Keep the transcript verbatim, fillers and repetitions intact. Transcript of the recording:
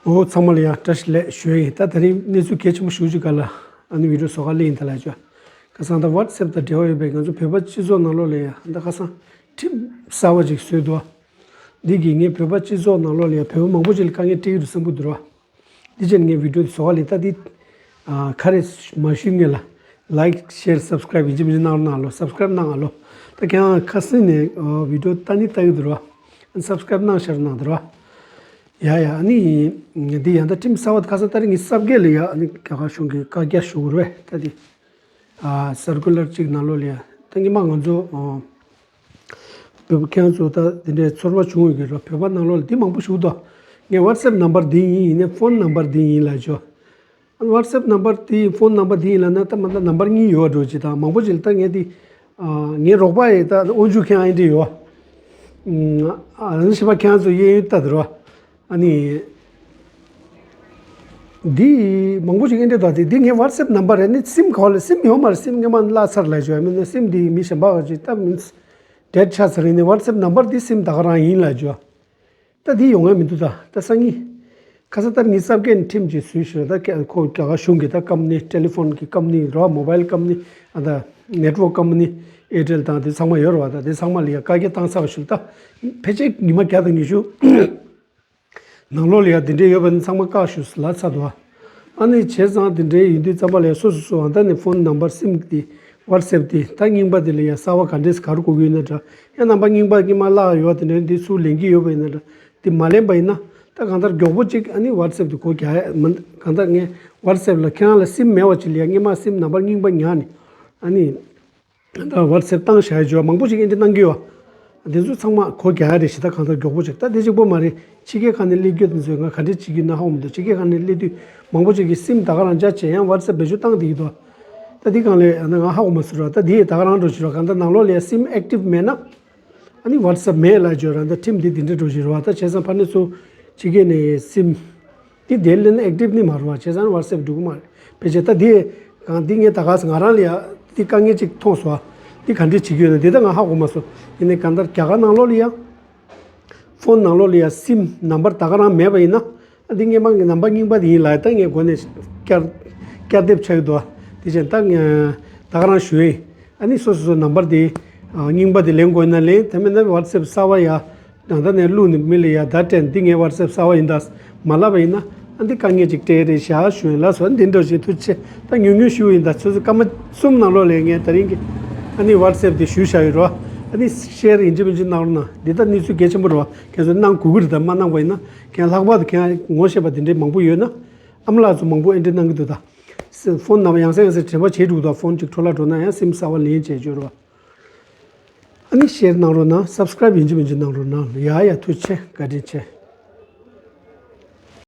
འོ་ཚང་མ་ལ་ཡང་བཀྲ་ཤིས་བདེ་ལེགས་ཞུ་ཡ་ཡིན། ད་དེ་རིང་གནས་ཚུལ་གལ་ཆེན་པོ་ཞེ་པོ་ཅིག་སྒང་ལ་ཨ་ནི་བི་ཌི་ཡོ་བཟོ་ག་སླེབས་ཡིན། ད་ལབ་ཆོག་ཁ་སང་ད་ཝཊ་སེབ་དང་འབྲེལ་བ་ཡོད་པའི་ང་ཚོ་བོད་པ་སྤྱི་ཚོགས་ནང་ལོགས་ལ་ཡང་ད་ཁ་སང་ཁྲིམས་གསར་པ་ཅིག་བཟོས་འདུག་འདི་གིས་ངས་བོད་པ་སྤྱི་ཚོགས་ནང་ལོགས་ལ་ཡང་བོད་པ་མང་པོ་ཅིག་ལ་དཀའ་ངལ་སྤྲད་ཀྱི་འདུག་བསམ་གྱི་འདུག་ར། འདི་བྱས་ནས་ངས་བི་ཌི་ཡོ་འདི་བཟོ་ག་སླེབས། ད་འདི་ཨ་ག་རེ་མ་ཞུས་སྔོན་ལ་ལའིཀ་ཤེར་སབ་སི་ཀ་རའིབ་ཡིན་གཅིག་མིན་གཅིག་གནང་རོགས་གནང་ལོ། སབ་སི་ཀ་རའིབ་གནང་ཨ་ལོ། ད་ཁྱེད་རང་ཁ་སང་ནས་ཨ་བི་ཌི་ཡོ་ལྟ་ནི་ལྟ་གི་འདུག་ར། སབ་སི་ཀ་རའིབ་གནང་ཤར་གནང་འདུག་ར། ཡ་ཡ། ཨ་ནི་འདི་ཡང་ད་ཁྲིམས་གསར་པ་ཁ་སང་ཏ་རིག་ཉི་ཤུ་རྩ་བརྒྱད་ལ་ཡ་ཨ་ནི་རྒྱ་གར་གཞུང་གིས་བཀའ་རྒྱ་ཞུ་དགོས་རེད་པས། ད་འདི་ཨ་སར་ཀུ་ལར་གཅིག་ནང་ལོགས་ལ་ཡ་ད་སྔོན་མ་ང་ཚོ་ཨ་བོད་པ་ཁྱེད་ཚོ་ད་འདི་འདྲའི་ཚོར་བ་བྱུང་ཡོད་ཀྱི་རེད། བོད་པ་ནང་ལོགས་ལ་འདི་མང་པོ་ཞིག་འདུག་ངའི་ཝཊ་སེབ་ནམ་བར་འདི་ཡིན། ཡིན་ནའི་ཕོན་ནམ་བར་འདི་ཡིན་ལབ་ཆོག་ཨ་ནི་ཝཊ་སེབ་ནམ་བར་དེ་ཕོན་ནམ་བར་དེ་ཡིན་ལབ་ན་ད་མ་ད་ནམ་བར་གཉིས་ཡོད་འགྲོ་ཅི། ད་མང་པོ་ཅིག་ལ་ད་ངས་དེ་ཨ་ངའི་རོགས་པ་ཡི་ད་དབོན་ཆུ་ཁྱེད་ཨེ་འདྲ་ཡོད། ཨ་ནི་ཞིབ་པ་ཁྱེད་ཚོ་གཡས་གཡོན་ལྟ་དེ་རོ། ཨ་ནི་འདི་མང་པོ་ཅིག་ཨེ་འདྲ་ད་དེ་འདི་ངའི་ཝཊ་སེབ་ནམ་བར་རེད། ནི་སིམ་ག་བ་ལ་སིམ་ཡོད་མ་རེད། སིམ་སྔོན་མ་བརླག་ཚར་ལབ་ཆོག་མིན་ན་སིམ་འདི་མི་གཞན་པ་ག་ཅིག་ད་མིན་ཌེཌ་ཆགས་ཚར་ཡིན་ནའི་ཝཊ་སེབ་ནམ་བར་འདི་སིམ་ད་ག་རང་ཡིན་ལབ་ཆོག་ད་འདི་ཡོང་ཡ་མི་འདུག་ད་ད་སང་ཉིན་ཁ་སང་ཏ་རིག་ཉི་ཤུ་རྩ་བརྒྱད་ནས་ཁྲིམས་ཅིག་བཟོས་ཤག་ད་ཁོ་རྒྱ་གར་གཞུང་གི་ད་ཀམ་ནི་ཊེ་ལི་ཕོན་གི་ཀམ་ནི་ར་མོ་བཱའིལ་ཀམ་ནི་ཨ་ད་ནེཊ་ཝོག་ཀམ་ནི་ཨེར་ཊེལ་དང་དེ་ཚང་མ་ཡོད་རེད་པ། ད་དེ་ཚང་མ་ལ་ཡ་བཀའ་རྒྱ་བཏང་ཚར་བ་ཞིག་ད་ཕལ་ཆེར་ཉི་མ་བརྒྱ་དང་ཉི་ཤུ་ནང་ལོགས་ལ་ཡ་དེ་འདྲའི་ཡོད་པ་ནི་ཚང་མ་བཀག་ཞུ་ལབ་ཚར་འདུག་ཨ་ནི་བྱས་ཙང་དེ་འདྲའི་ཡིན་དུས་ཙམ་པ་ལ་ཡ་སོ་སོ་སོ་ཨ་ད་ནི་ཕོན་ནམ་བར་སིམ་དེ་ཝཊ་སེབ་དེ་ད་རྙིང་པ་དེ་ལ་ཡ་གསར་པ་ག་འདྲས་ག་རེ་དགོས་ཀྱི་ཡོད་ན་འདྲ། ཡ་ནམ་བར་རྙིང་པ་སྔོན་མ་བརླག་ཡོད་དེ་འདྲ་འདི་ཚུར་ལེན་གྱི་ཡོད་པ་ཡིན་ན་འདྲ། དེ་མ་ལེན་པ་ཡིན་ན་ད་གང་ལྟར་མགྱོགས་པོ་ཅིག་ཨ་ནི་ཝཊ་སེབ་དེ་སྒོ་རྒྱག་ཡ་མ་གང་ལྟར་ངས་ཝཊ་སེབ་ལ་ཁྱེད་རང་ལ་སིམ་མེད་པ་ཅིག་ལ་ཡ་སྔོན་མ་སིམ་ནམ་བར་རྙིང་པ་ཉར་ནས་ཨ་ནི་ད་ཝཊ་སེབ་བཏང་བཞག་ཡ་བྱོས་མང་པོ་ཅིག་ཨེ་འདྲ་གནང་གི་ཡོད། དེ་ཚོ་ཚང་མ་སྒོ་རྒྱག་ཡ་རེད་ཤག་ད་གང་ལྟར་མགྱོགས་པོ་ཅིག་ད་དེ་གཅིག་པོ་མ་རེད། ཕྱི་རྒྱལ་ཁག་ནས་སླེབས་རྒྱུ་དེ་ཚོས་ང་ག་འདྲས་བྱེད་ཀྱི་ཡོད་ན་ཧ་གོ་མི་འདུག་ཕྱི་རྒྱལ་ཁག་ནས་སླེབས་དུས་མང་པོ་ཅིག་གིས་སིམ་ད་ག་རང་འཇགས་བྱས་ཡང་ཝཊ་སེབ་བེད་སྤྱོད་བཏང་བསྡད་ཀྱི་འདུག་ད་འདི་གང་ལས་ང་ཧ་གོ་མ་སོང་ར། ད་འདི་ད་ག་རང་འགྲོ་བཞིན་ར། གང་ལྟར་ནང་ལོགས་ལ་ཡ་སིམ་ཨེག་ཊིབ་མེད་ན། ཨ་ནི་ཝཊ་སེབ་མེད་ལབ་བརྗོད་རང་ད་ཁྲིམས་འདི་འདི་འདྲ་འགྲོ་བཞིན་རེད་པ། ད་བྱས་ཙང་ཕ་ནི་ཚོ་ཕྱི་རྒྱལ་ནས་སིམ་འདི་དེ་ལེན་ཨེག་ཊིབ་ནི་མ་རེད་པ། བྱས་ཙང་ཝཊ་སེབ་འགྲོ་གི་མ་རེད། ཕལ་ཆེར་ད་འདི་གང་འདི་ངས་ད་ག་ས་ང་རང་ལ་ཡ་འདི་དཀའ་ངལ་ཅིག་མཐོང་སོང་། འདི་ག་འདྲས་བྱེད་ཀྱི་ཡོད་ན་འདི་ད་ང་ཧ་གོ་མ་སོང་། ཡིན་ནའི་གང་ལྟར་རྒྱ་གར་ནང་ལོགས་ལ་ཡ་ཕོན་ནང་ལོགས་ལ་ཡ་སིམ་ནམ་བར་ད་ག་རང་མེད་པ་ཡིན་ན། ཨ་འདི་སྔོན་མ་གི་ནམ་བར་རྙིང་པ་དེ་ཡིན་ལབ། ད་ངས་སྒོ་ནས་བསྐྱར་བསྐྱར་ལྡབ་ཆགས་ཀྱི་འདུག་དེ་བྱས་ད་ངས་ད་ག་རང་ཞུ་ཡིན། ཨ་ནི་སོ་སོ་སོ་ནམ་བར་དེ་ཨ་རྙིང་པ་དེ་ལེན་དགོས་ན་ལེན། དེ་མིན་ན་ཝཊ་སེབ་གསར་པ་ཡ་ད་ལྟ་ནས་བླུགས་ནས་མི་ལ་ཡ་བརྡ་སྤྲད་ནས་འདི་ངའི་ཝཊ་སེབ་གསར་པ་ཡིན་ད་མ་ལབ་པ་ཡིན་ན། ཨ་འདི་དཀའ་ངལ་ཅིག་སྤྲད་རེད་ཤག་ཞུ་ཡིན་ལགས་སོ། ཨ་འདི་འདྲ་བཞིན་ཐུགས་རྗེ་ཆེ། ད་ཉུང་ཉུང་ཞུ་ཡིན་ད། ཚོད་ཚོད་སྐར་མ་གསུམ་ནང་ལོགས་ལ་ངས་ད་རིང་གི་ཨ་ནི་ཝཊ་སེབ་དེ་ཞུས་བཞག་ཡོད་རོ། ཨ་ནི་ཤེར་ཡིན་གཅིག་མིན་གཅིག་གནང་རོགས་གནང་། འདི་ད་གནས་ཚུལ་གལ་ཆེན་པོ་རེད་པ། ཁྱེད་ཚོ་གནང་དགོས་ཀྱི་རེད། ད་མ་གནང་པ་ཡིན་ན་ཁྱེད་ལྷག་པར་དུ་ཁྱེད་ངོ་ཤེས་པ་དེ་འདྲའི་མང་པོ་ཡོད་ན། ཨ་མ་ལགས་ཚོ་མང་པོ་ཨེ་འདྲ་གནང་གི་འདུག་ད་སི་ཕོན་ནམ་བར་ཡང་སེ་ཡང་སེ་དྲན་པ་བརྗེད་འགྲོ་གི་འདུག་ཕོན་གཅིག་འཕྲོ་བརླག་འགྲོ་ན་ཡང་སིམ་གསར་པ་ལེན་བྱས་བཅུག་རོགས། ཨ་ནི་ཤེར་གནང་རོགས་གནང་། སབ་སི་ཀ་རའིབ་ཡིན་གཅིག་མིན་གཅིག་གནང་རོགས་གནང་། ཡ་ཡ་ཐུགས་རྗེ་ཆེ། བཀའ་དྲིན་ཆེ།